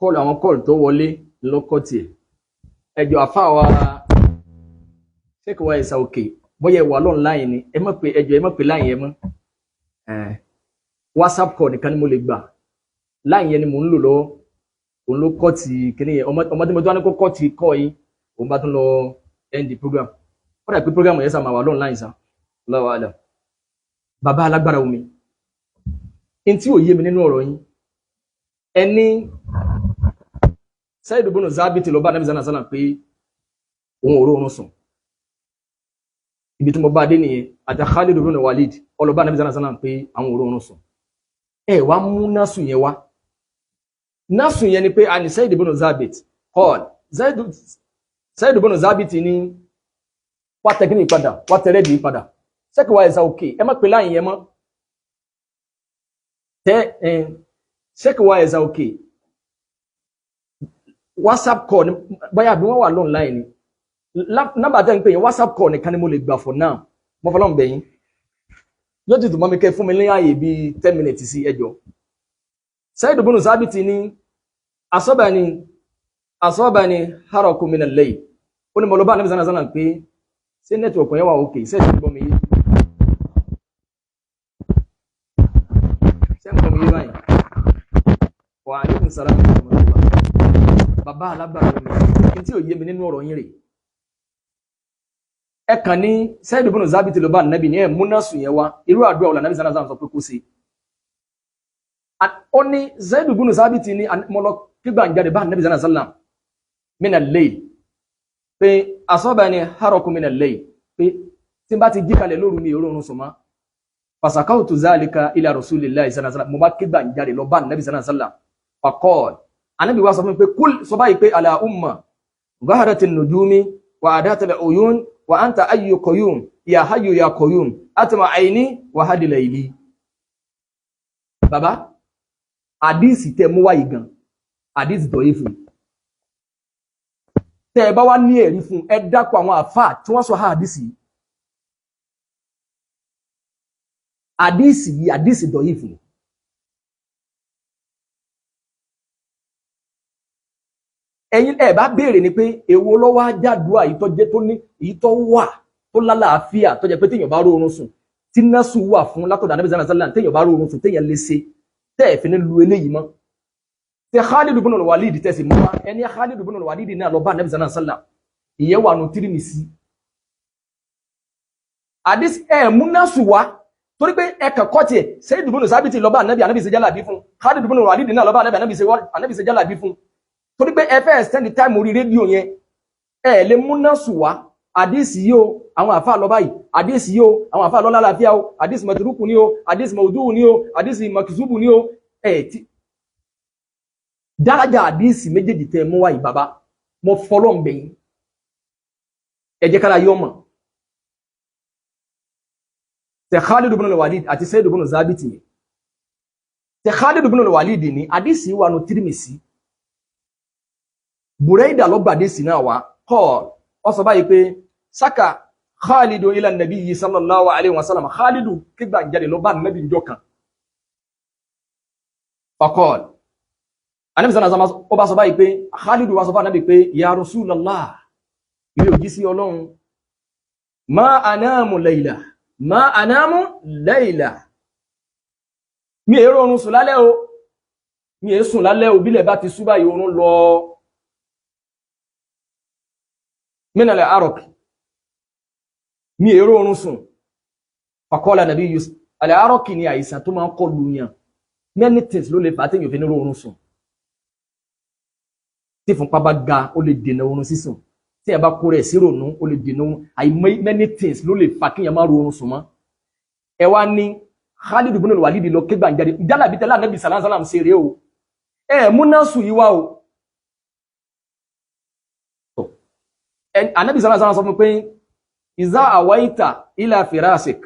Call, àwọn call tó wọlé lọ́kọ́ tiẹ̀. Ẹjọ́ àfa wa, ṣé kò wá ẹ̀sà òkè bóyá ẹ wà online ni, ẹ má pè. Ẹjọ́, ẹ má pè line yẹn mọ́. WhatsApp call nìkan ni mo lè gbà. Line yẹn ni mò ń lò lọ́wọ́, òun ló kọ́ ti kíní yẹn. Ọmọ tí mo tún wá ní kó kọ́ ti kọ́ yín, òun bá tún lọ end the program. Ó dà pé program yẹn sà máa wà online sà. Allahu a'lam. Bàbá alágbára omi, n tí ò yé mi nínú ọ̀rọ̀ yín, ẹni Said ibn Zabit lọ bá Ànábì sallallahu alaihi wasallam pé òun ò róorun sùn. Ibi tí mo bá dé nìyẹn. Àti Khalid ibn Walid ọlọ́ba Ànábì sallallahu alaihi wasallam pé àwọn ò róorun sùn. Ẹ wá mú násù yẹn wá. Násù yẹn ni pé àní Said ibn Zabit qal, Said ibn Zabit ní wá tẹkínì padà, wá tẹrẹ́dì padà. Sẹ́kì wá ẹ̀sà òkè, ẹ má pè line yẹn mọ́. Tẹ ẹ sẹ́kì wá ẹ̀sà òkè, WhatsApp call ni báyà bí wọ́n wà online ni. Nọ́mbà tẹ́ ń pè yẹn, WhatsApp call nìkan ni mo lè gbà for now. Mo fọlọ́n bẹ̀yìn, yóò ti dùn mọ́ mi kẹ́ fún mi ní ààyè bíi 10 minutes sí. Ẹjọ́, Said ibn Zabit ní asabani haraku min al-layl. Ó ní mo lọ bá Ànábì sallallahu alaihi wasallam pé ṣé network yẹn wà òkè? Ṣé ẹ̀ ń gbọ́ mi yé? Ṣé ń gbọ́ mi yé báyìí? Wa alaikum salam wa rahmatullah. Bàbá alágbára mi, kí n tí ò yé mi nínú ọ̀rọ̀ yín rè, ẹ kàn ní Said ibn Zabit ló bá Ànábì ní ẹ múnásù yẹn wá. Irú àdúrà ọ̀là Ànábì sallallahu alaihi wasallam sọ pé kó ṣe? Ó ní Said ibn Zabit ní mo lọ kígbà ń jáde bá Ànábì sallallahu alaihi wasallam min al-layl pé asabani haraku min al-layl, pé tí n bá ti jí kalẹ̀ lóru, mi ò rọrùn sùn mọ́. Fasakawtu zalika ila rasulillahi sallallahu alaihi wasallam. Mo bá kígbà ń jáde lọ bá Ànábì sallallahu alaihi wasallam. Faqal, Ànábì wá sọ fún mi pé kul, sọ báyìí pé allahumma zaharati nujumi wa adatil uyun wa anta ayyu qayyum ya hayyu ya qayyum atma aini wa hadi layli. Bàbá, àdíìsì tẹ mú wáyìí gan, àdíìsì tó yé fún tẹ ẹ bá wá ní ẹ̀rí fún ẹ, dákọ̀ àwọn àfáà tí wọ́n sọ ha àdíìsì yìí. Àdíìsì yìí, àdíìsì tó yé fún. Ẹ̀yin ẹ bá béèrè ni pé èwo ló wá jádùá èyí tó jẹ́ tó ní, èyí tó wà tó lálàáfíà, tó jẹ́ pé téèyàn bá róorun sùn, tí násù wà fún látọ̀dọ̀ Ànábì sallallahu alaihi wasallam, téèyàn bá róorun sùn, téèyàn lè ṣe, tẹ́ ẹ̀ fi ní lu eléyìí mọ́. Tẹ Khalid ibn al-Walid tẹ̀sí mọ́ wa, ẹni Khalid ibn al-Walid náà lọ bá Ànábì sallallahu alaihi wasallam, ìyẹn wà nù Tirmidhi. Àdís ẹ̀ mú násù wá torí pé ẹ kàn kọ́ tiẹ̀. Said ibn Sabit lọ bá Ànábì, Ànábì ṣe jálàbí fún. Khalid ibn al-Walid náà lọ bá Ànábì, Ànábì ṣe jálàbí fún. Torí pé ẹ fẹ́ extend the time orí rédíò yẹn, ẹ lè múná sùn wá. Àdísì yìí o, àwọn àfáà lọ báyìí. Àdísì yìí o, àwọn àfáà lọ lálàáfíà o. Àdísì mọ̀tìrúkù ní o, àdísì mọ̀ọ́dúwù ní o, àdísì mọ̀kìsúbù ní o. Ẹ ti dárájà àdísì méjèèjì tẹ mú wáyìí, bàbá, mo fọlọ́ ń bẹ̀yìn, ẹ jẹ́ kára yọ mọ̀. Tẹ Khalid ibn al-Walid àti Said ibn Zabit yẹn, tẹ Khalid ibn al-Walid ní àdísì wà nù Tirmidhi. Buraida ló gbàdé sí náà wá kọ́. Ọ sọ báyìí pé saka Khalidu ila nabiyyi sallallahu alayhi wa sallam. Khalidu kígbà jáde lọ bá nàbí njọ kan. Faqal, anabi sallallahu alaihi wasallam, ó bá sọ báyìí pé Khalidu wá sọ fún anabi pé ya Rasulallah, ilé òjí sí Ọlọ́run, ma anamu layla, ma anamu layla, mi èrò oorun sùn lálẹ́ o, mi è sùn lálẹ́ o. Bílẹ̀ bá ti sú báyìí, oorun lọ. Minale arok, mi èrò oorun sùn. Faqala nàbí Yusuf alẹ́ arok ni àìsàn tó máa ń kọlù yàn. Many things ló lè fà á téèyàn fi ní oorun sùn. Tí ìfúnpá bá ga, ó lè dènà oorun sísùn. Tí ẹ bá kó rẹ̀ sí rònú, ó lè dènà oorun. Àìmọ̀ many things ló lè fà kéèyàn má ro oorun sùn mọ́. Ẹ wá ní Khalid ibn al-Walid lọ ké gbàǹjarè jálàbí tẹ́lá Ànábì sallallahu alaihi wasallam ṣe rèé o. Ẹ múná sùn yìí wá o. Ànábì sallallahu alaihi wasallam sọ fún pé iza awaita ila firasik,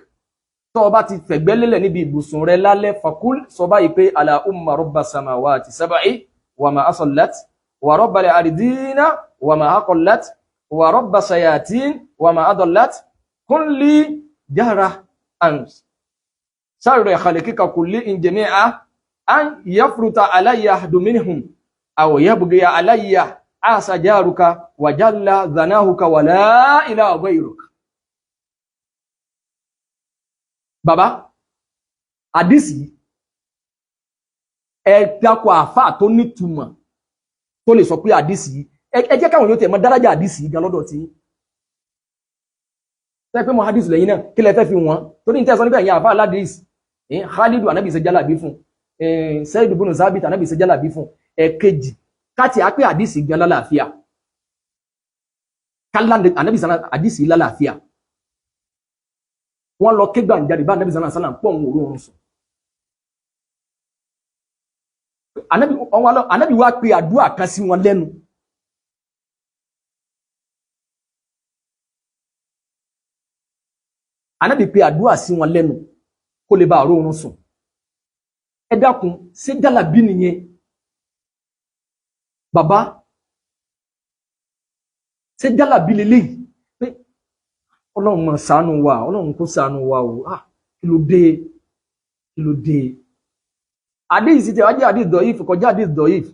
tó o bá ti fẹ̀gbẹ́ lélẹ̀ níbi ibùsùn rẹ lálẹ́, fakul, sọ báyìí pé allahumma rabba samawati sab'i wa ma asallat wa rabbal ardina wa ma aqallat wa rabba sayatin wa ma adallat kun li jahra an sharri khalqika kulli in jami'a an yafruta alayya ahadu minhum. Aw yabghiya alayya asa jaruka wa jalla dhanahuka wa la ilaha ghayruk. Bàbá, àdísì ẹ dákọ̀ àfáà tó nítumọ̀ tó lè sọ pé àdísì ẹ jẹ́ káwọn yóò tẹ̀ mọ́ dárájà àdísì gan lọ́dọ̀ tí tẹ́ pé mọ́ àdísì lẹ́yìn náà kí lẹ fẹ́ fi wọ́n tó ní tẹ́sán nígbà yẹn àfáà aládìsì Khalidu anábì ṣe jálàbí fún, Said ibn Zabit anábì ṣe jálàbí fún. Ẹ̀kejì káti á pé àdísì gan lálàáfíà, kálá anábì sàlá àdísì lálàáfíà, wọ́n lọ ké gbàǹjarè bá anábì sàlá sàlá pọ̀ òun òórùn sùn. Anábì wá pe àdúrà kan sí wọn lẹ́nu. Anábì pe àdúrà sí wọn lẹ́nu kó lè bá òórùn sùn. Ẹ dákun, ṣé jálàbí nìyẹn? Bàbá, ṣé jálàbí leléyìí? Pé Ọlọ́run máa ṣàánú wa, Ọlọ́run kó ṣàánú wa o. Ah, kí ló dé? Kí ló dé? Àdéhìí ti wájú àdéhìí dọ̀yìf kọjá àdéhìí dọ̀yìf,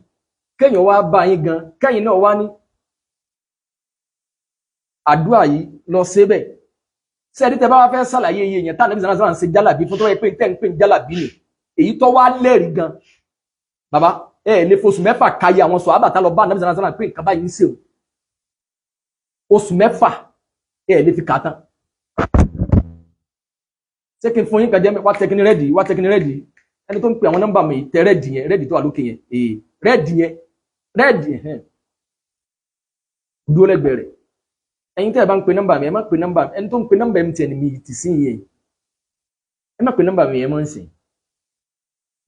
kéèyàn wá bá yín gan, kẹ́yìn náà wá ní àdúrà yìí lọ síbẹ̀. Sẹ́ẹ̀dí tẹ́ bá wá fẹ́ ṣàlàyé iye yẹn táwọn ẹbí sàn ṣe jálàbí fún tó wáyé pé tẹ́ ń pè ní jálàbí ni èyí tó wá lẹ́rìí gan. Bàbá, ẹ lè fosùn mẹ́fà káyé àwọn sọ àbàtà lọ bá ànábì sàn pé nǹkan báyìí ń ṣe o. Oṣù mẹ́fà ẹ lè fi kà á tán. Ṣé kí n fún yín kan jẹ́ wá tẹkíní rẹ́dì, wá tẹkíní rẹ́dì. Ẹni tó ń pe àwọn nọ́mbà mi tẹ rẹ́dì yẹn, rẹ́dì tó wà lókè yẹn, ee rẹ́dì yẹn, rẹ́dì yẹn dúró lẹ́gbẹ̀ẹ́ rẹ̀. Ẹ̀yin tẹ́ ẹ bá ń pe nọ́mbà mi, ẹ má pe nọ́mbà mi. Ẹni tó ń pe nọ́mbà MTN mi ti sí yẹn, ẹ má pe nọ́mbà mi yẹn mọ́ ń sìn.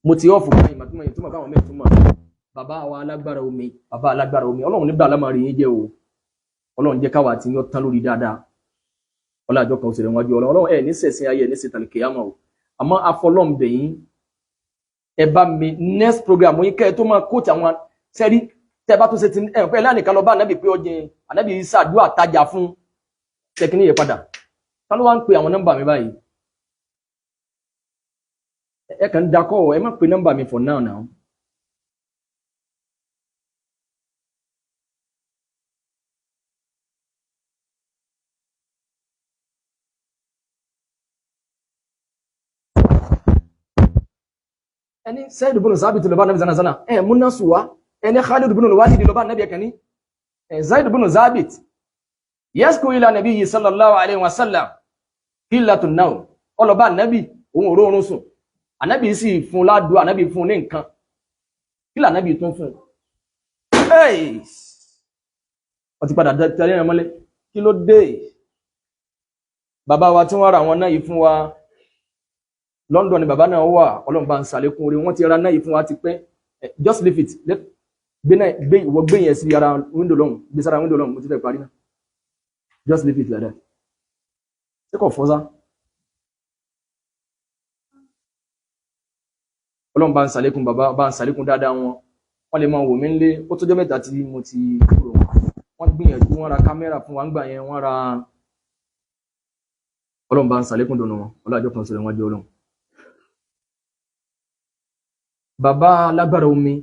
Mo ti ọ̀fù báyìí màtúmọ̀ yẹn tó mọ̀ káwọn mẹ́rin tó mọ̀. Bàbá wa alágbára omi, bàbá alágbára omi, Ọlọ́run nígbà alámọ̀rin yín jẹ́ o. Ọlọ́run jẹ́ káwa àti yín tán lórí dáadáa. Ọlọ́àjọ kan òṣèré wájú Ọlọ́run. Ọlọ́run ẹ̀ ní sẹ̀sìn ayé ẹ̀ ní sẹ̀tàlì kìyàmọ̀ o. Àmọ́ afọlọ́ǹbẹ̀yìn, ẹ bá mi next program yín kẹ́ ẹ tó máa kóòtù àwọn sẹ́rí tẹ́ bá tún ṣe ti ẹ̀ pẹ́ lánìkan lọ bá ànábì pé ọjẹ́ ànábì ṣàdúrà tajà fún tẹkiní yẹn padà. Ta ló wá ń pe àwọn nọ́mbà mi báyìí? Ẹ kàn ń dakọ̀, ẹ má pe nọ́mbà mi for now now. Ẹni Said ibn Sabit lọ bá ànábì sànà sànà ẹ múná sùwà, ẹni Khalid ibn al-Walid lọ bá ànábì ẹkẹni ẹ Zaid ibn Zabit yasku ila nabiyyi sallallahu alayhi wa sallam qillatun nawm, ọlọ́ba ànábì òun ò róorun sùn, ànábì sì fún ládùú, ànábì fún ní nǹkan, kí lànábì tún fún un? Wọ́n ti padà tẹ̀lé ẹ̀rọ mọ́lẹ̀. Kí ló dé? Bàbá wa tí wọ́n ra àwọn náà yìí fún wa London ni bàbá náà wà, Ọlọ́run bá ń sàlékún orí wọ́n ti ra náà yìí fún wa ti pẹ́. Just leave it, gbé náà, gbé ìwọ gbé yẹn sí ara window lọ́hùn, gbé sára window lọ́hùn, mo ti fẹ́ parí náà. Just leave it like that. Ṣé kò fọ́sá? Ọlọ́run bá ń sàlékún bàbá, bá ń sàlékún dáadáa wọn. Wọ́n lè máa wò mí nílé, ó tọ́jọ́ mẹ́ta tí mo ti kúrò. Wọ́n gbìyànjú, wọ́n ra kámẹ́rà fún wa ńgbà yẹn, wọ́n ra. Ọlọ́run bá ń sàlékún dùnú wọn, Ọlọ́run àjọ kan sọ̀rọ̀ wọn jẹ́ Ọlọ́run. Bàbá alágbára omi,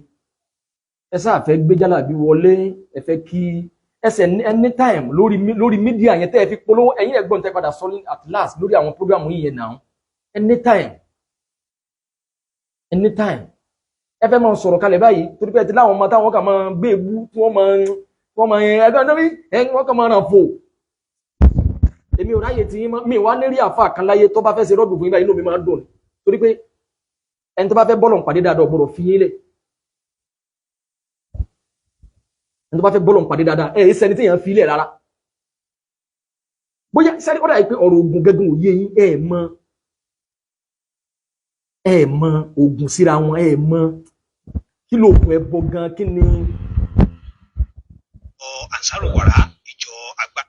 ẹ sáà fẹ́ gbé jálàbí wọlé, ẹ fẹ́ kí ẹsẹ̀ anytime lórí mídíà yẹn tẹ́ ẹ fi polówó, ẹ̀yin ẹ̀gbọ́n tẹ́ padà sọ at last lórí àwọn prógrámù yìí yẹn náà. Anytime, anytime ẹ fẹ́ máa sọ̀rọ̀ kalẹ̀ báyìí torí pé ẹ ti láwọn ọmọ táwọn kà máa gbé ebú tí wọ́n máa ẹgbẹ́ náà wọ́n kà máa ràn fò. Èmi ò ráyè tí yín mọ́, mi wá lérí àfa kan láyé tó bá fẹ́ ṣe rọ́ọ̀dù fún yín báyìí, inú mi máa ń dùn torí pé ẹni tó bá fẹ́ bọ́ọ̀lù pàdé dáadáa gbọ́dọ̀ fi yín lẹ̀. Ẹni tó bá fẹ́ bọ́ọ̀lù pàdé dáadáa ẹ̀ ẹ́ sẹ́ni tí èèyàn fi lẹ̀ rárá. Bóyá sẹ́ni ó dàbí pé ọ̀rọ̀ ògùn gẹ́gùn ò yé yín, ẹ̀ mọ ògùn síra wọn, ẹ̀ mọ kí ló ògùn ẹbọ gan, kí ni. Ọ Ansaru Wara ìjọ àgbà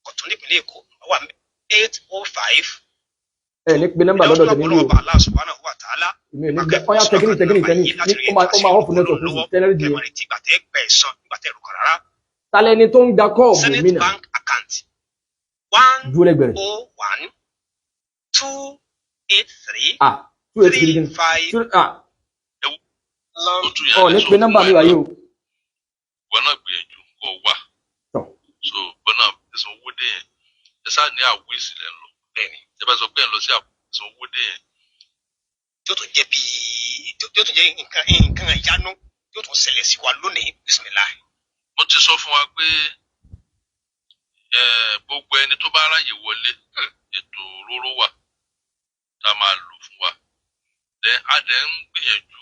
Kọ̀tún nípìnlẹ̀ Èkó wà 805. Ẹ ní pe nọ́mbà lọ́dọ̀ tèmi ní o. Allah subhanahu wa ta'ala. Èmi ò ní gbẹ ọyá tẹkínì tẹkínì tẹkínì ó máa ọ̀fù network fún tẹ́lẹ̀rì jù yẹn. Kẹmọ̀rẹ́ tí gbàtẹ́ gbẹ̀ sàn gbàtẹ́ rò kàn rárá. Talẹ́ni tó ń da kọ́ọ̀bù mi Zenith náà Bank account one dúró lẹ́gbẹ̀ẹ́ rẹ̀. oh one two eight three Ah, 283 three kí ni five. two ah ọ̀ ní pe nọ́mbà mi wáyé o. station Owódé yẹn, ẹ sáà ní Àwísì lẹ́ ń lọ. Bẹ́ẹ̀ni. Tẹ́ bá sọ pé ẹ̀ ń lọ sí Àwísì Owódé yẹn, tí ó tún jẹ́ bíi tí ó tún jẹ́ nǹkan ìyanu tí ó tún ṣẹlẹ̀ sí wa lónìí, bisimilah. Mo ti sọ fún wa pé gbogbo ẹni tó bá ráyè wọlé, ètò òróró wà tá a máa lò fún wa. Then a dẹ̀ ń gbìyànjú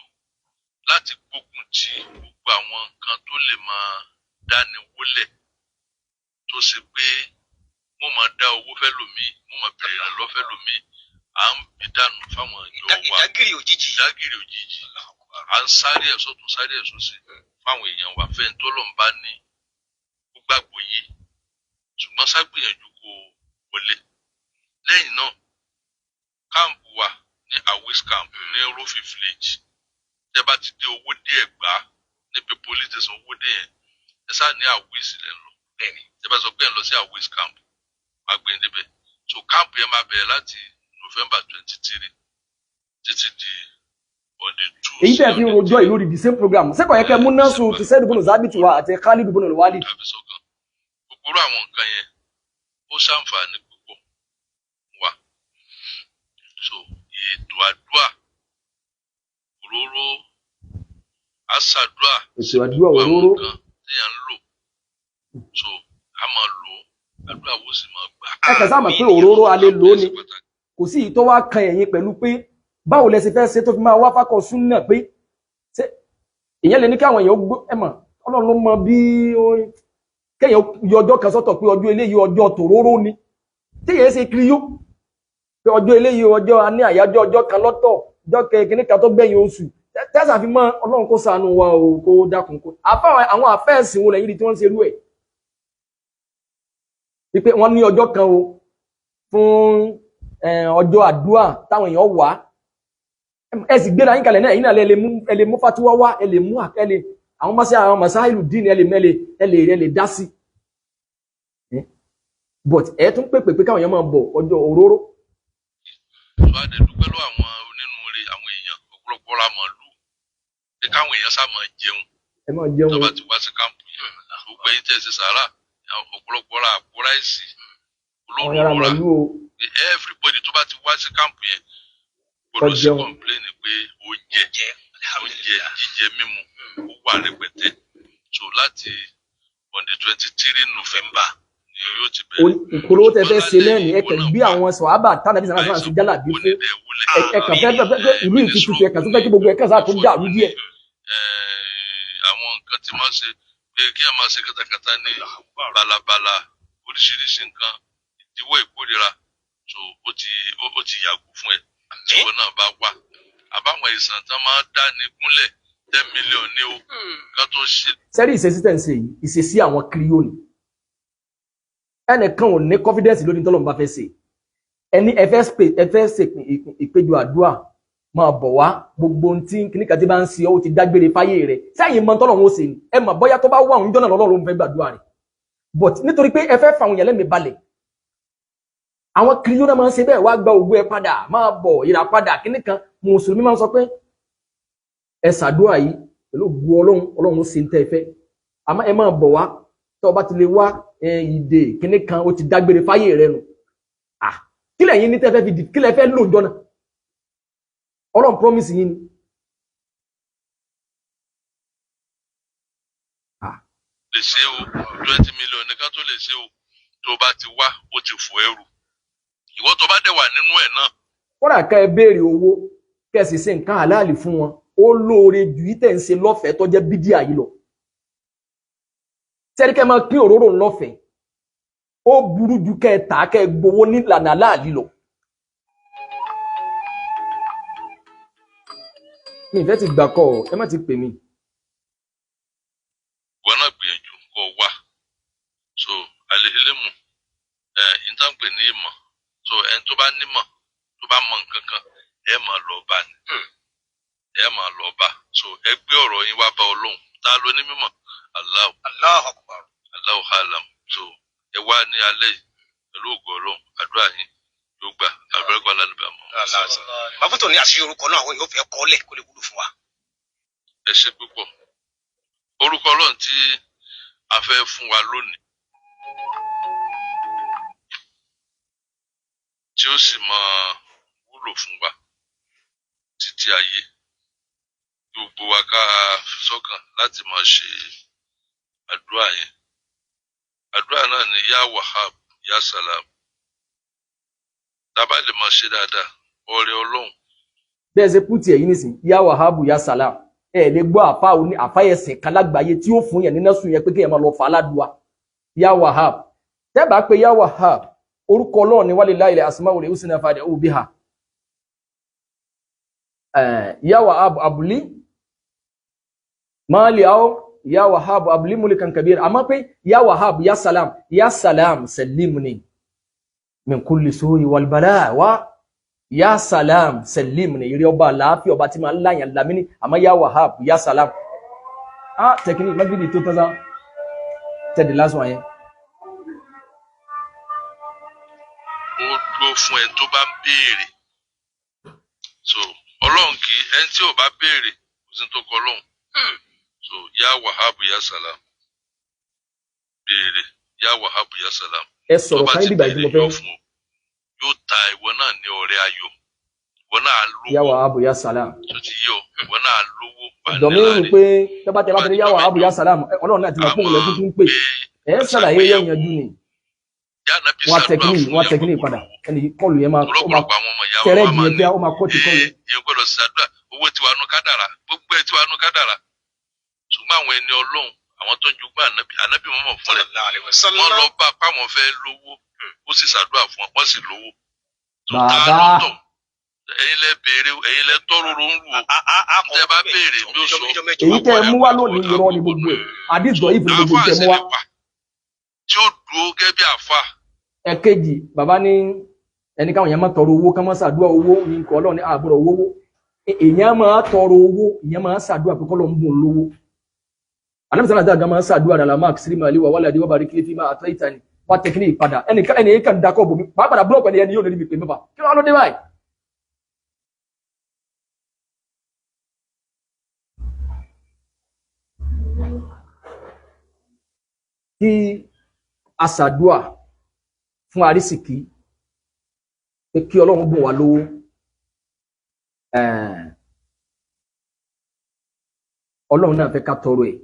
láti gbógun ti gbogbo àwọn nǹkan tó lè máa dáni wólẹ̀, tó ṣe pé wọ́n máa dá owó fẹ́ lòmíì, wọ́n máa bèrè ìrànlọ́wọ́ fẹ́ lòmíì. À ń bí dànù fáwọn ìjọ wa. Ìdágìrì òjijì. Ìdágìrì òjijì. À ń sáré ẹ̀ sọ́tún, sáré ẹ̀ sósì fáwọn èèyàn wa, fẹ́ni tó lọ́n bá ní gbàgbọ́ yìí. Ṣùgbọ́n ságbìyànjú kó wọlé. Lẹ́yìn náà, camp wa ní Awis camp ní Rofi village. Tẹ́ bá ti dé Owódé Ẹ̀gbá, níbi police station Owódé yẹn, ẹ sáà ní Awis lẹ́ ń lọ. Bẹ́ẹ̀ni. Tẹ́ bá sọ pé ẹ̀ ń lọ sí Awis camp, wàá gbé yín débẹ̀. So camp yẹn máa bẹ̀rẹ̀ láti November 23 títí di on the 2. Èyí tẹ́ fi ń rojọ́ yìí lórí the same program, sẹ́kọ̀ọ́ yẹ kẹ́ mú nọ́ọ̀sù ti Said ibn Zabit wa àti Khalid ibn Walid. Tàbí sọ́kàn, gbogbo àwọn nǹkan yẹn, ó ṣàǹfààní púpọ̀ fún wa. So ètò àdúà, òróró, àṣàdúà, Ètò àdúrà, gbogbo àwọn òróró. nǹkan téèyàn ń lò, so a máa lò ó, àdúrà wo sì máa gbà. Ẹ kàn sáà mọ̀ pé òróró alẹ́ lò ó ni. Kò sí ìyí tó wá kan ẹ̀yin pẹ̀lú pé báwo lẹ ṣe fẹ́ ṣe tó fi máa wá fákọ̀ súnà, pé ṣé ìyẹn lè ní káwọn èèyàn gbọ́. Ẹ mọ̀, Ọlọ́run ló mọ bí ó kéèyàn yọ ọjọ́ kan sọ́tọ̀ pé ọjọ́ eléyìí, ọjọ́ tòróró ni, téèyàn ṣe kiri yó pé ọjọ́ eléyìí, ọjọ́ a ní àyájọ́ ọjọ́ kan lọ́tọ̀, ọjọ́ kìíní kan tó gbẹ̀yìn oṣù tẹ́sà fi mọ́. Ọlọ́run kó ṣàánú wa o, kó dákun kó àfáwọn àwọn àfẹ́ẹ̀sìn wo lẹ́yìn rí tí wọ́n ń ṣerú ẹ̀, wípé wọ́n ní ọjọ́ kan o fún ọjọ́ àdúrà táwọn èèyàn wà. Ẹ sì gbéra yín kalẹ̀ náà, ẹ̀yin náà ẹ lè mú fatiwa wá, ẹ lè mú ẹ lè àwọn mọ́sí, àwọn masáìlú dín, ẹ lè dá sí. But ẹ tún pèpè pé káwọn èèyàn máa bọ̀ ọjọ́ òróró. Tó a dẹ̀ dúpẹ́ lọ́wọ́ àwọn onínúure, àwọn èèyàn ọ̀pọ̀lọpọ̀ ra màlúù pé káwọn èèyàn sá máa jẹun. Ẹ máa jẹun. Tó bá ti wá sí camp yẹn, gbogbo ẹ̀yin tẹ́ ẹ ṣe sàárà, ọ̀pọ̀lọpọ̀ ra àpò rice, Àwọn yàrá olóró ra. màlúù o. Everybody tó bá ti wá sí camp yẹn gbọ́dọ̀ sí jẹun. Complain pé oúnjẹ Jẹ. oúnjẹ Alhamdulilah. jíjẹ mímu ó wà rẹpẹtẹ. So láti on the 23 November ni yóò ti bẹ̀rẹ̀. Ìpolówó tẹ fẹ́ ṣe náà ní ẹ kàn gbé àwọn sọ̀hábà tánàbí sàlá sàlá sí jálàbí fún ẹ kàn fẹ́ ìlú ìtutù, ẹ kàn tún fẹ́ kí gbogbo ẹ kàn sáà tó dàrú díẹ̀. Àwọn nǹkan tí máa ń ṣe pé kí a máa ṣe katakata ní balabala, oríṣiríṣi nǹkan ìdíwọ́, ìkórira, so ó ti yàgò fún ẹ tí wọn náà bá wà. Àbáwọn ìsàn tán máa ń dá ní gúnlẹ̀, 10 million ní o ká tó ṣe. Sẹ́rí, ìṣesí tẹ̀ ń ṣe yìí, ìṣesí àwọn kiriyó ni. Ẹnìkan ò ní confidence lórí tọ́lọ́run bá fẹ́ ṣe. Ẹni ẹ fẹ́ ṣe ìpéjọ àdúrà, máa bọ̀ wá, gbogbo ohun tí kìnnìkan tí bá ń ṣe ọ́, ó ti dágbére fáyé rẹ̀ sẹ́yìn mọ́ tọ́lọ́run ó ṣe ni. Ẹ mọ̀ bóyá tó bá wà òun jọ́nà lọ́lọ́run fẹ́ gbàdúrà rẹ̀, but nítorí pé ẹ fẹ́ fà àwọn èèyàn lẹ́mìí balẹ̀, àwọn kiriyó náà máa ń ṣe bẹ́ẹ̀, wá gba ògo ẹ padà, máa bọ̀, ìràpadà kìnnìkan. Mùsùlùmí máa ń sọ pé ẹ ṣàdúrà yìí pẹ̀lú ògo Ọlọ́run, Ọlọ́run ó ṣe ń tẹ́ ẹ fẹ́, àmọ́ ẹ máa bọ̀ wá. Tó o bá ti lè wá, ìdè kíní kan ó ti dágbére fáyé rẹ nù. Ah, kílẹ̀ yín ní tẹ́ fẹ́ fi di kílẹ̀ fẹ́ lò jọ́nà? Ọlọ́run promise yín ni. Lè ṣe o, 20 million ní ká tó lè ṣe o. Tó bá ti wá, ó ti fò ẹrù ìwọ tó bá dẹ̀ wà nínú ẹ̀ náà. Kódà ká ẹ béèrè owó, kẹ́ ẹ sì ṣe nǹkan àláàlì fún wọn, ó lóore ju yìí tẹ̀ ń ṣe lọ́fẹ̀ẹ́ tó jẹ́ bídíà yìí lọ. Sẹ́rí, kẹ́ ẹ máa pín òróró lọ́fẹ̀ẹ́, ó burú ju kẹ́ ẹ tà á, kẹ́ ẹ gbowó nílànà àláàlì lọ. Mi ìfẹ́ ti gbà kọ́ ọ, ẹ má ti pè mí. Ìwọ náà gbìyànjú kó wá. So àlehélèmù ẹ ìtànpè ní ìmọ̀. So ẹni tó bá nímọ̀, tó bá mọ nǹkan kan, ẹ máa lọ bá ni, ẹ máa lọ bá. So ẹ gbé ọ̀rọ̀ yín wá bá Ọlọ́run. Ta ló ní mímọ̀? Allahu. Allahu Akbar. Allahu alam. So ẹ wá ní alẹ́ yìí, pẹ̀lú ògo Ọlọ́run, àdúrà yín yóò gbà. Àbẹ̀rẹ̀kọ́ alálùbẹ̀ àmọ́. Bàbá tó ní àṣírí orúkọ náà, àwọn èèyàn fẹ́ kọ́ lẹ̀ kó lè wúlò fún wa. Ẹ ṣe púpọ̀. Orúkọ Ọlọ́run tí a fẹ́ fún wa lónìí. tí ó sì máa wúlò fún wa títí ayé. Kí gbogbo wa ká fi sọ́kàn láti máa ṣe àdúrà yẹn. Àdúrà náà ni Yá Wahab, Yá Salam. Tá a bá lè máa ṣe dáadáa, ọrẹ Ọlọ́run. Bẹ́ẹ̀ ṣe pútì ẹ̀yìn nísìn, yá wàhábù yá sàlám, ẹ lè gbọ́ àfa òní àfáyẹsìn kan lágbàáyé tí ó fún yẹn nínú sùn yẹn pé kéèyàn máa lọ fà á ládùúà yá wàháb. Tẹ́bàá pé yá wàháb, orúkọ Ọlọ́run ni, walillahi al-asmaul husna fad'uhu biha. Yá wàháb abúlé máàlì áwọ̀, yá wàháb abúlé mulkan kabir. Àmọ́ pé yá wàháb yá sàlám, yá sàlám sallimni min kulli su'i wal bala wa ya salam salim ni eré ọba àlàáfíà, ọba tí máa ń láyàn lámì ní. Àmọ́ ya wahab ya salam, ah, tẹkínì magidi tó tán sá tẹ̀dí lásán yẹn. Ó dúró fún ẹni tó bá ń béèrè. So Ọlọ́run kì í ẹni tí ò bá béèrè, kò sí ní tó kọ Ọlọ́run. So Yá Wahab Yá Salam, béèrè, Yá Wahab Yá Salam. Ẹ Tó sọ̀rọ̀ bá kan ti bíbá ìdí béèrè, mo yóò fẹ́. fún ọ, yóò ta ìwọ náà ní ọrẹ ayọ̀, ìwọ náà á Ya lówó. Wahab ya salam. Tó ti yé ọ, ìwọ náà á lówó, wà ní Dọ̀míìrù láàrin. pé tọ́ba tẹ bá tẹ ya wahab ya salam, Ọlọ́run náà ti mọ̀ fún òun lẹ́kún tún pè ẹ ń ṣàlàyé yẹn yanjú ni. Yánàbí Wọ́n ṣàdúrà tẹkínì fún wọ́n ìyàwó tẹkínì padà, ẹni kọlù yẹn máa ó máa ọ̀pọ̀lọpọ̀ àwọn ọmọ ìyá wa tẹrẹ wá máa jìyẹn ní pé ó máa kọ́ ti kọlù. Ee, èèyàn gbọ́dọ̀ ṣàdúrà, owó tiwa nú kádàrà, gbogbo ẹ̀ tiwa nú kádàrà. Ṣùgbọ́n àwọn ẹni Ọlọ́run, àwọn tó ń jogún ànábì, ànábì mọ́mọ́ fún rẹ̀, Sallallahu alaihi wọ́n wasallam. lọ bá a páwọn fẹ́ lówó, ó sì ṣàdúrà fún wọn, wọ́n sì lówó. Tó ta Bàbá. lọ́tọ̀, ẹ̀yin lẹ béèrè, ẹ̀yin lẹ tọ́rọ̀rọ̀ ń wò. Tẹ́ bá béèrè, mi ò sọ. Èyí tẹ́ ẹ mú wá lónìí, irọ́ ni gbogbo ẹ̀, àdìsọ ìfún gbogbo Àáfàá tẹ́ sì mú wá. lè wà tí ó dúró gẹ́gẹ́ bí àáfàá. Ẹ̀kejì, bàbá ní ẹni káwọn èèyàn máa tọrọ owó, ká máa ṣàdúrà owó ní nǹkan. Ọlọ́run ní àbúrò owó, èèyàn máa tọrọ owó, èèyàn máa ṣàdúrà pé kọ́lọ́ ń bùn lówó. Anamisa náà dáadáa máa ṣàdúrà dàlá mark sírímà aliwa wàlẹ̀ àdìwọ́ bàrí kílé fíìmà àtọ́ ìtàn wà tẹkínì ìpadà. Ẹnìkan ẹnì yìí kàn dákọ̀ bòmí pàápàá búlọ̀kù ẹni ẹni yóò lè rí mi pè mẹ́fà, kí ló wá ló dé báyìí. Kí a ṣàdúà fún àrísìkí pé kí Ọlọ́run bùn wá lówó, Ọlọ́run náà fẹ́ ká tọrọ ẹ̀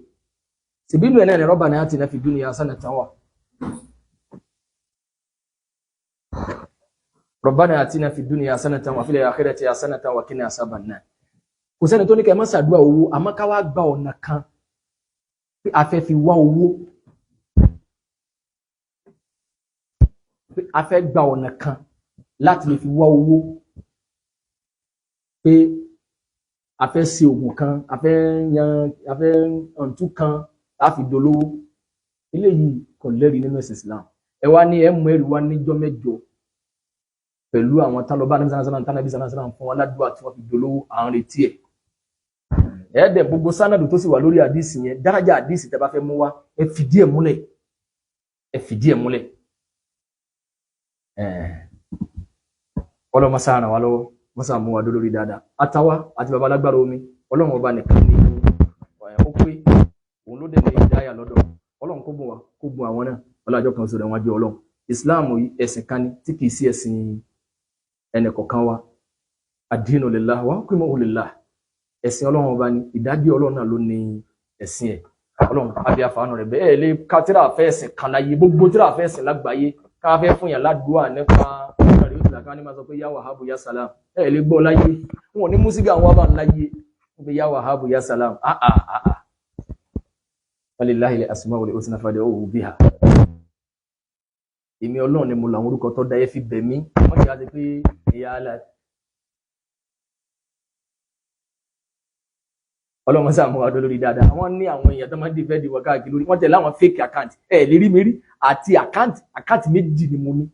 síbínú ẹ̀ náà ni Rabbana atina fid dunya hasanatan wa Rabbana atina fid dunya hasanatan wa fil akhirati hasanatan wa qina azaban nar. Kò sẹ́ni tó ní kẹ́ ẹ má ṣàdúrà owó, àmọ́ ká wá gba ọ̀nà kan pé a fẹ́ fi wá owó, pé a fẹ́ gba ọ̀nà kan láti lè fi wá owó, pé a fẹ́ ṣe oògùn kan, a fẹ́ yan, a fẹ́ ọ̀ǹtú kan a fi dolówó, eléyìí kò lẹ́rìí nínú ẹ̀sìn Islam. Ẹ wá ní ẹ mú ẹrù wá níjọ́ mẹ́jọ pẹ̀lú àwọn tálọ́bá anábì sàlám, tánàbí sàlám fún wọn ládùúgbò tí wọ́n fi dolówó, à ń retí ẹ̀. Ẹ̀ẹ́dẹ̀ gbogbo sánàdù tó sì wà lórí àdìsí yẹn, dárájà àdìsí tẹ́ bá fẹ́ mú wá, ẹ fìdí ẹ̀ múlẹ̀, ẹ fìdí ẹ̀ múlẹ̀. Ọlọ́mọ sáà ràn wá lọ́wọ́, wọ́n sáà mú wa dó lórí dáadáa, àtàwa àti baba alágbára omi. Ọlọ́run ọba nìkan ni ó pé, òun ló dẹ̀ ní ìdáyà lọ́dọ̀ Ọlọ́run. Kó bùn wa, kó bùn àwọn náà, ọlọ́jọ́ kan sọ̀rọ̀ wọn jẹ́ Ọlọ́run. Islam yìí, ẹ̀sìn kan ni tí kìí sí ẹ̀sìn ẹnì kọ̀ọ̀kan wa. Ad-dinu lillah wa hukmuhu lillah. Ẹ̀sìn Ọlọ́run ọba ni, ìdájọ́ Ọlọ́run náà ló ní ẹ̀sìn ẹ̀. Ọlọ́run àbí àfààní rẹ̀ bẹ́ẹ̀ lè ká tíra àfẹ́ ẹ̀sìn kan láyé, gbogbo tíra àfẹ́ ẹ̀sìn lágbàáyé, ká fẹ́ fún yàn ládùúà nípa ọ̀rẹ́ yóò tìlà ká ní máa sọ pé yá wàhábù yá sàlám. Ẹ lè gbọ́ láyé, wọn ò ní músígà wọn bá ń láyé pé yá wàhábù yá sàlám. Ah ah ah ah, walillahi al-asmaul husna fad'uhu biha. Èmi Ọlọ́run ni mo làwọn orúkọ tó dáyé fi bẹ̀ mí. Wọ́n ti wá sí pé ìyá alá ọlọ́mọ sáà mú wa dó lórí dáadáa. Wọ́n ní àwọn èèyàn tó máa ń dìfẹ́ di wọ káàkiri lórí wọ́n tẹ̀lé àwọn fake account. Ẹ̀ lè rí mi rí àti account méjì ni mo ní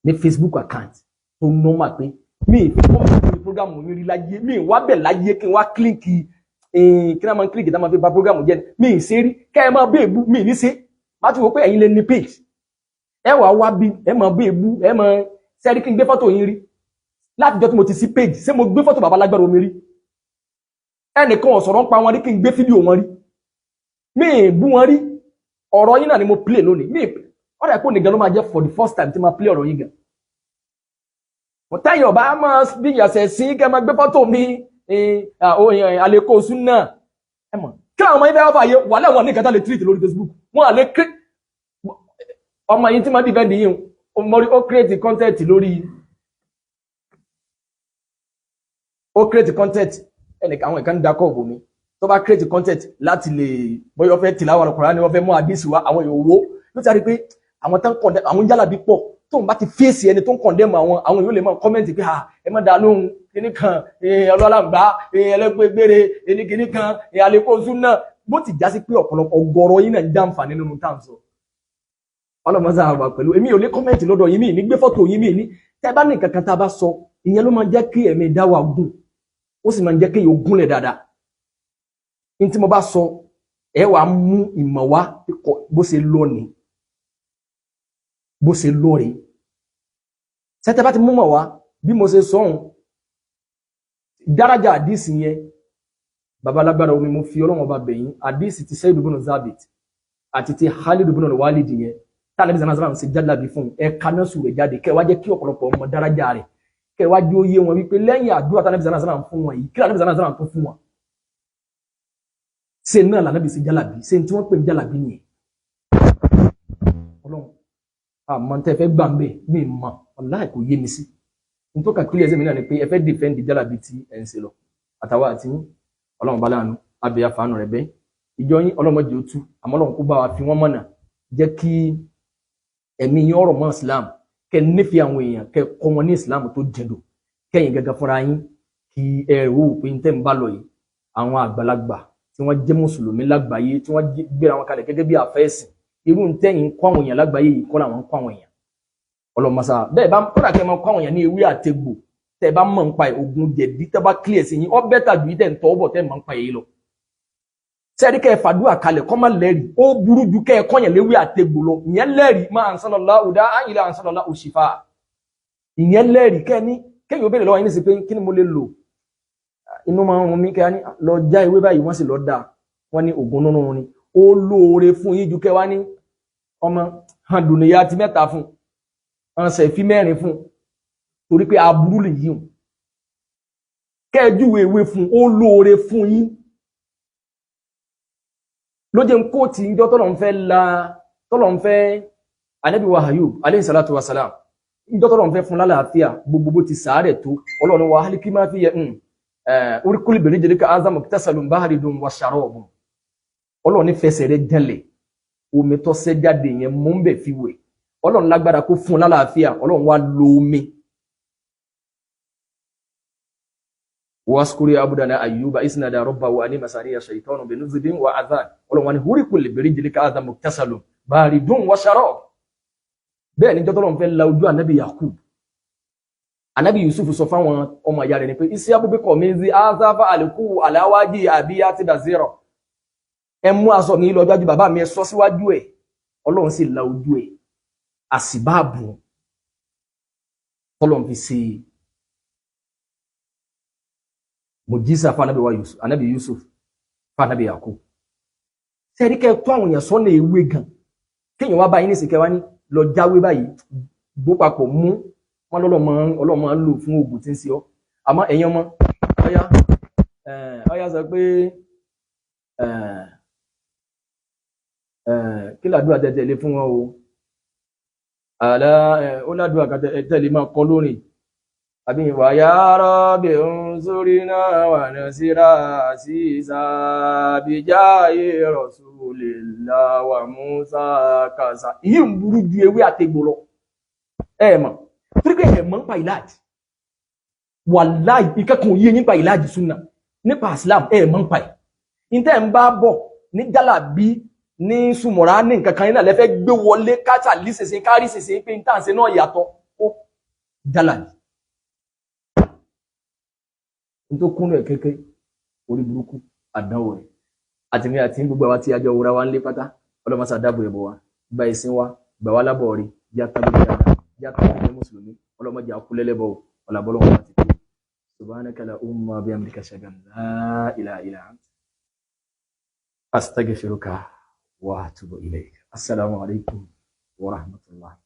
ní Facebook account tó normal pé mi ì fi kọ́mọ̀ lórí program mi rí láyé, mi ì wá bẹ̀ láyé kí n wá kílíkì kí n máa kílíkì tá máa fi ba program jẹ́. Mi ì ṣe rí kẹ́ ẹ máa bẹ́ẹ̀ bú mi ì ní ṣe má ti wò pé ẹ̀yin lè ní page, ẹ wàá wá bí ẹ máa bẹ́ẹ̀ bú, ẹ máa sẹ́rí kí n gbé fọ́tò yín rí. Látijọ́ tí mo ti sí page, ṣé mo gbé fọ́tò bàbá lágbára omi rí? Ẹnìkan ò sọ̀rọ̀ ń pa wọn rí kí n gbé fídíò wọn rí. Mi ì bú wọn rí. Ọ̀rọ̀ yín náà ni mo play lónìí. Mi Ọ̀rọ̀ ẹ̀kọ́ nìkan ló máa jẹ́ for the first time tí máa play ọ̀rọ̀ yín gan. Táyọ̀ bá máa bí ìyàsẹ̀ sí kẹ́ máa gbé fọ́tò mi àlékò súnà. Ẹ mọ̀ kí làwọn ọmọ yín fẹ́ wá fàyè wà láwọn ní ìkẹta lè treat lórí Facebook. Wọ́n à lè create ọmọ yín tí máa defend yín ó create content lórí ó create content ẹnìkan àwọn ìkan ń dakọ̀ òbò mi tó bá create content láti lè bóyá ó fẹ́ tìláwà Al-Qur'ani wọ́n fẹ́ mú àdísì wá àwọn èèyàn owó ló ti rí pé àwọn tán condemn àwọn jálàbí pọ̀ tó ń bá ti fèsì ẹni tó ń condemn àwọn àwọn èèyàn lè máa comment pé ẹ má dá lóhùn kíní kan ọlọ́làǹgbá ẹlẹ́gbẹ́gbére ẹni kíní kan àlékóṣù náà bó ti já sí pé ọ̀pọ̀lọpọ̀ ọgọ́rọ̀ yín náà ń jàǹfààní nínú tá à ń sọ. Ọlọ́mọdé àgbà pẹ̀lú èmi ò lè comment lọ́dọ̀ yín mi ní gbé fọ́tò yín mi ní tẹ́ bá ní nǹkan kan tá a bá sọ ìyẹn ló máa ń jẹ́ kí ẹ̀mí dá wa gùn ó sì máa ń jẹ́ kí èèyàn gúnlẹ̀ dáadáa. Ní tí mo bá sọ ẹ wàá mú ìmọ̀ wá bó ṣe lọ ni bó ṣe lọ rèé sẹ́tẹ́ bá ti mú mọ̀ wá bí mo ṣe sọ ohun dárájà àdísì yẹn babalágbára omi mo fi Ọlọ́run ọba bẹ̀yìn àdísì ti Said ibn Zabit àti ti Khalid ibn Walid yẹn tá ànábì sàlá sàlám ṣe jálàbí fún ẹ̀ka náà sùn rẹ̀ jáde kẹ́ wá jẹ́ kí ọ̀pọ̀lọpọ̀ ọmọ dárájà rẹ̀ kẹ́ wá jẹ́ ó yé wọn wípé lẹ́yìn àdúrà tá ànábì sàlá sàlám fún wọn yìí kí ànábì sàlá sàlám tó fún wọn ṣe náà lànàbì ṣe jálàbí ṣe tí wọ́n pè ní jálàbí nìyẹn. Ọlọ́run àmọ́ tẹ́ fẹ́ gbà ń bẹ̀ mí mọ̀ ọ̀la kò yé mi sí n tó kà kílẹ̀ ẹsẹ̀ mi náà ni pé ẹ fẹ́ dìfẹ́ǹdì jálàbí tí ẹ̀ ń ṣe lọ àtàwọn àti yín Ọlọ́run bá láàánú abẹ́ àfààní rẹ̀ bẹ́ ìjọ yín ọlọ́mọdé ó tú àmọ́ Ọlọ́run kó bá wa fi wọ́n mọ̀nà jẹ́ kí ẹ̀mí yín ọ̀rọ̀ mọ́ Islam kẹ́ nífẹ̀ẹ́ àwọn èèyàn kẹ́ kọ́ wọn ní Islam tó jẹ̀dọ̀ kẹ́yìn gẹ́gẹ́ fúnra yín kí ẹ rò ó pé ń tẹ́ ń bá lọ yìí àwọn àgbàlagbà tí wọ́n jẹ́ mùsùlùmí lágbàáyé tí wọ́n gbéra wọn kalẹ̀ gẹ́gẹ́ bí àfẹ́sìn irú ń tẹ́yìn kọ́ àwọn èèyàn lágbàáyé yìí kọ́ làwọn ń kọ́ àwọn èèyàn ọlọ́mọsá bẹ́ẹ̀ bá kódà kẹ́ máa kọ́ àwọn èèyàn ní ewé àtegbò tẹ́ bá mọ̀ nípa ogun jẹ̀dí tẹ́ bá clear sí yín ọ bẹ́tà ju yìí tẹ́ ń tọ́ bọ̀ tẹ́ mọ̀ nípa èyí lọ. Sẹ́ẹ̀rí kẹ́ ẹ fàdúrà kalẹ̀ kọ́ má lẹ́rìí ó burú ju kẹ́ ẹ kọ́yàn léwé àtegbò lọ ìyẹn lẹ́rìí máa ń sọ́lọ́lá ọ̀dá àyìnlá ń sọ́lọ́lá òṣìfà ìyẹn lẹ́rìí kẹ́ ní kẹ́yìn ó béèrè lọ́wọ́ yín ní sí pé kí ni mo lè lò inú máa ń run mí kẹ́ ní lọ já ewé báyìí wọ́n sì lọ dáa wọ́n ní ògùn nínú ni ó lóore fún yín ju kẹ́ wá ní ọmọ hàn dùnìyà ti mẹ́ta fún hàn sẹ̀fí mẹ́rin fún torí pé aburú lè yíhun kẹ́ẹ̀júwe ewé fún ó lóore fún yín ló jẹ́ ń kóòtì ń jọ tọ́lọ̀ ń fẹ́ la tọ́lọ̀ ń fẹ́ Ànábì wa Ayub alayhi salatu wa salam ń jọ tọ́lọ̀ ń fẹ́ fún lálàáfíà gbogbo bó ti sàárẹ̀ tó Ọlọ́run wa hálíkí máa fi yẹ oríkúlì bèrè jẹ́rìí ká azamu tasalun baharidun wa sharabun Ọlọ́run ní fẹsẹ̀ rẹ̀ jẹ́lẹ̀ omi tó sẹ́ jáde yẹn mú ń bẹ̀ fi wẹ̀ Ọlọ́run lágbára kó fún lálàáfíà Ọlọ́run wá lo omi. Waskuri abudana Ayyuba isnada rabbahu ani masaniya shaytanu binuzubin wa adhan Ọlọ́run wá ní oríkúlì bèrè jẹ́rìí ká azamu tasalun baharidun wa sharab. Bẹ́ẹ̀ ni jọ́tọ́lọ́run fẹ́ la ojú ànábì Yakub Anabi Yusuf sọ fáwọn ọmọ ìyá rẹ̀ ni pé isi abubakar mi zi azafa aliku aláwájì àbí àti dazero ẹ mú aṣọ mi lọ gbájú bàbá mi ẹ sọ síwájú ẹ Ọlọ́run sì la ojú ẹ àsìbáàbù tọlọ́run fi ṣe mùjísà fún anabi wa Yusuf anabi Yusuf fún anabi Yakub sẹ́ẹ̀rí kẹ́ tó àwọn èèyàn sọ́nà ewé gan kéèyàn wá báyìí nísìkẹ́ wá ní lọ jáwé báyìí gbó papọ̀ mú wọn lọ́lọ́mọ ọlọ́mọ ń lò fún oògùn tí ń ṣe ọ́ àmọ́ ẹ̀yin ọmọ ọyá ọyá sọ pé kí làdúrà tẹ̀tẹ̀ lé fún wọn o àlá ó ládùúrà kan tẹ̀lé máa kọ lórin àbí wà ya Rabbi unsurna wa nasira àṣìṣà bijahi Rasulillah wa Musa kàṣà yìí ń burú ju ewé àtegbò lọ ẹ mọ̀ torí pé ẹ mọ̀ nípa ìlàjì wàláì ìkẹ́kùn yé nípa ìlàjì súnà nípa Islam ẹ mọ̀ nípa ẹ̀ níta ẹ̀ ń bá bọ̀ ní jálàbí ní sùmọ̀rá ní nǹkan kan náà lẹ́fẹ́ gbé wọlé káṣà lísìsìn kárí sísìn pé níta ṣe náà yàtọ̀ ó jálàbí. Nítorí kúnnú ẹ̀ kékeré orí burúkú àdánwò rẹ̀ àtìmí àti gbogbo àwa tí a jọ wúra wa ń lé pátá ọlọ́mọṣà dáàbò ẹ̀bọ̀ wa gba ìsìn wa gbà wá lábọ̀ rí yàtọ̀ lórí dáadáa yàtọ̀ lórí mùsùlùmí ọlọ́mọdé akúlẹ́lẹ́bọ̀ ọ̀làbọ̀lọ́wọ́ àti tó subhanaka la umma bihamdika ashhadu an la ilaha illa anta astaghfiruka wa atubu ilayk. Assalamu alaikum. wa rahmatullahi.